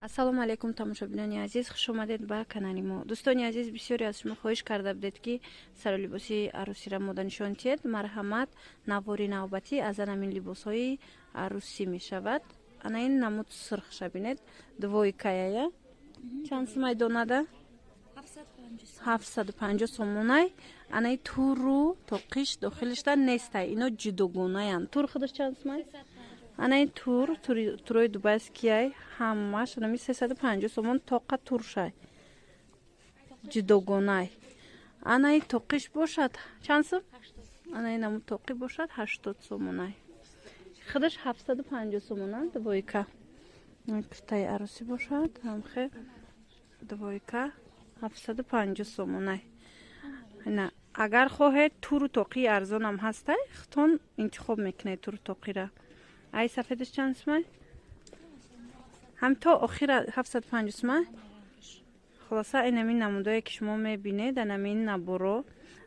Ассалому алайкум, тамошобинони азиз, хуш омадед ба канали мо. Дӯстони азиз, бисёре аз шумо хоҳиш карда будед, ки сару либоси арӯсиро мода нишон диҳед. Марҳамат, навори навбатӣ аз анамин либосҳои арӯсӣ мешавад. Ана ин намуд сурхша бинед, двойкаяя. Чанд сумай донада? 750 сомонай. Анаи туру тоқиш дохилишда нестай, ино ҷудогонаянд. Тур худаш чанд сумай? Анаи тур, турои дубайскияй, ҳамаш анами 350 сомон тоқа туршай, ҷудогонай. Анаи тоқиш бошад чанд сум? Анаи намуд тоқӣ бошад 80 сомонай. Худаш 750 сомона двойка. Куртаи арӯсӣ бошад ҳамхе двойка 750 сомонай. Агар хоҳед, туру тоқии арзонам ҳастай, худтон интихоб мекунед туру тоқира. Ай сафедаш чанд сумай? Ҳам то охира 750 сумай. Хулоса, инамин намудое ки шумо мебинед, анамин наборо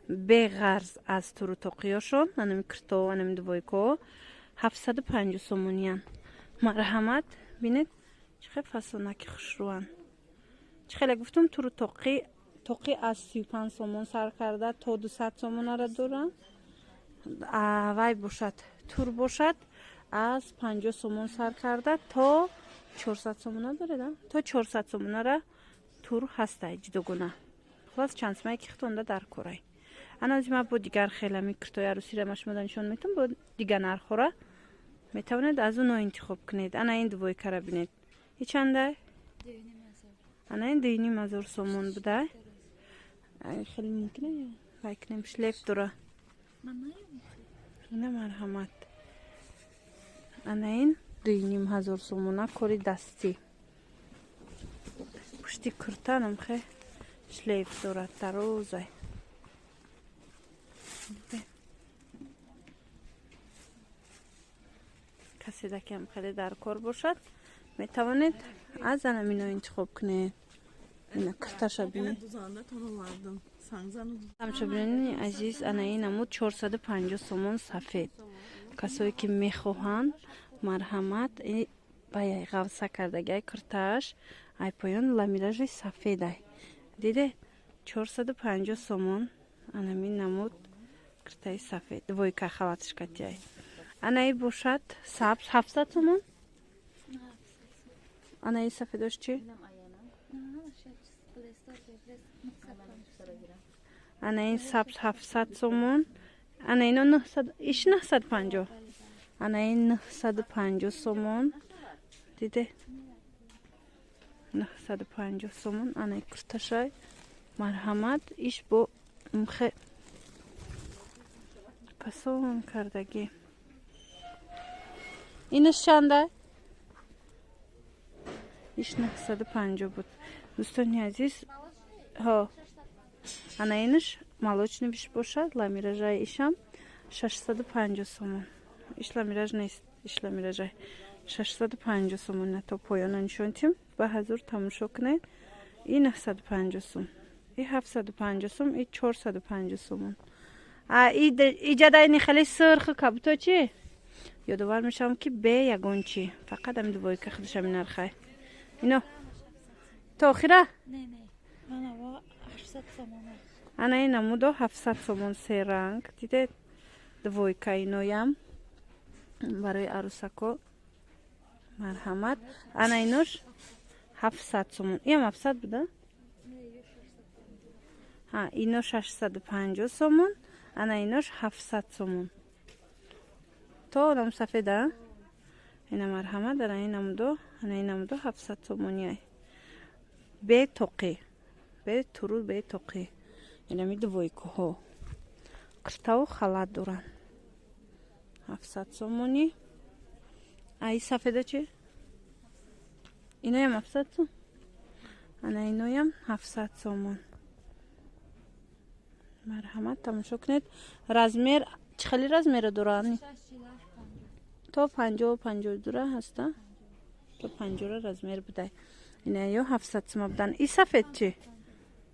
беғарз аз туру тоқиёшон, анами кирто, анами двойко 750 сомониян. Марҳамат, бинед, чӣ хел фасонаки хушрӯанд. Чӣ хеле гуфтум, туру тоқӣ, тоқӣ аз 35 сомон сар карда то 200 сомонара доранд. Вай бошад, тур бошад аз 50 сомон сар карда то 400 сомона доред, то 400 сомонара тур ҳастай ҷудогона. Хулос, чанд сумае ки худтонда дар корай. Ана ози ма бо дигар хелами киртои арӯсиро ма шумода нишон метам, бо дигар нархҳора метавонед аз оно интихоб кунед. Ана ин двойкара бинед, и чандай? Ана ин 2500 сомон буда. Хеле мумкина вай кунем, шлейф дора. Ина, марҳамат, ана ин 2500 сомона, кори дастӣ. Пушти куртанам хе шлейф дорад, дарозай. Касе кам хеле дар кор бошад, метавонед аз анамино интихоб кунед. Ина курташа бинед. Тамошобинони азиз, ана ин намуд 450 сомон сафед. Касое ки мехоҳанд, марҳамат. Бая ғавса кардагиай куртааш, ай поён ламиражи сафедай. Диде, 450 сомон анамин намуд куртаи сафед, двойка, халатиш катиай. Анаи бошад сабз 700 сомон. Анаи сафедош чӣ? Ана ин сабз 700 сомон. Ана ино 900, иш 950. Ана ин 950 сомон. Диде, 950 сомон. Ана курташай, марҳамат. Иш бо мхе пасон кардагӣ. Инаш чанда? Иш 950 буд, дӯстони азиз. Ҳо, ана инаш молочный биш бошад, ламиражаи ишам 650 сомон. Иш ламираж нест, иш ламиражай 650 сомон. То поёна нишон тим, ба ҳазур тамошо кунед. И 950 сом, и 750 сом, и 450 сомон. Иҷада ини хеле сурху кабуто чи? Ёдовар мешавам, ки бе ягон чи, фақат ами двойка худаш ами нархай. Ино то охира. Ана ин намудо 700 сомон, се ранг, дидед, двойка. Иноям барои арӯсако, марҳамат. Ана инош 700 сомон. Иам 700 буда. Ино 650 сомон, ана инош 700 сомон. То одам сафеда ина, марҳамат. Ана ин намудо, ана ин намудо 700 сомониай, бе тоқӣ, бе туру, бе тоқӣ. Инами двойкаҳо киртаву халат доранд, 700 сомонӣ. Аи сафеда чи? Иноям 700 сом. Ана иноям 700 сомон. Марҳамат, тамошо кунед. Размер чӣ хели размера доранд? То 50, 52-ра ҳаста, то 50-ра размер будай. Ина ё 700 сума будан. И сафед чи?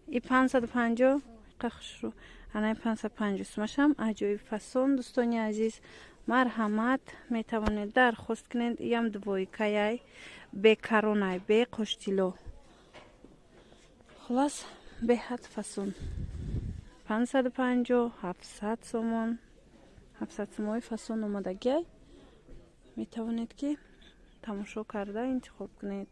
И 550 хушрӯ. Анаи 550 сумашам аҷоиб фасон, дӯстони азиз. Марҳамат, метавонед дархост кунед. Иам двойкаяй, бекаронай, бе қоштило. Хулас, беҳад фасон. 550, 700 сомон, 700 сомои фасон омадагиай. Метавонед, ки тамошо карда интихоб кунед.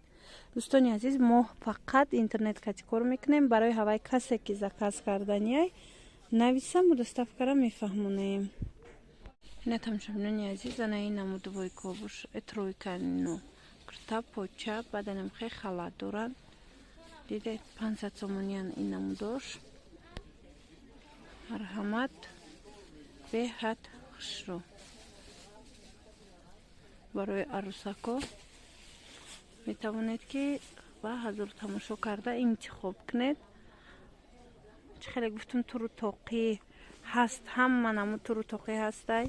Дӯстони азиз, мо фақат интернет кати кор мекунем. Барои ҳавай касе, ки заказ карданиай, нависам, доставкара мефаҳмонем. Ина, тамошобинони азиз, ана ин намуд двойка бош, тройка, но курта поча, баданам хе халат доранд. Дидед, 500 сомониян ин намудош. Марҳамат, беҳад хушрӯ барои арӯсако. Метавонед, ки ба ҳазур тамошо карда интихоб кунед. Чӣ хеле гуфтум, туру тоқӣ ҳаст, ҳама намуд туру тоқӣ ҳастай.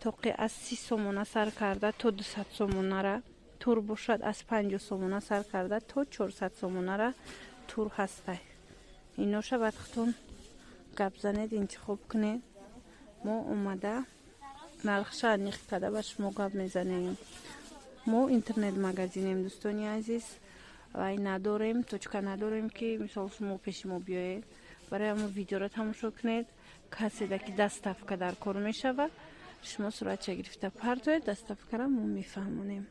Тоқӣ аз 30 сомона сар карда то 200 сомонара, тур бошад, аз 50 сомона сар карда то 400 сомонара тур ҳастай. Иноша баъд худтон гап занед, интихоб кунед. Мо омада нархша аниқ карда ба шумо гап мезанем. Мо интернет магазинем, дӯстони азиз, вай надорем, точка надорем, ки мисол шумо пеши мо биёед. Барои ҳамо видеоро тамошо кунед. Каседа ки доставка дар кор мешавад, шумо суратча гирифта партоед, доставкара мо мефаҳмонем.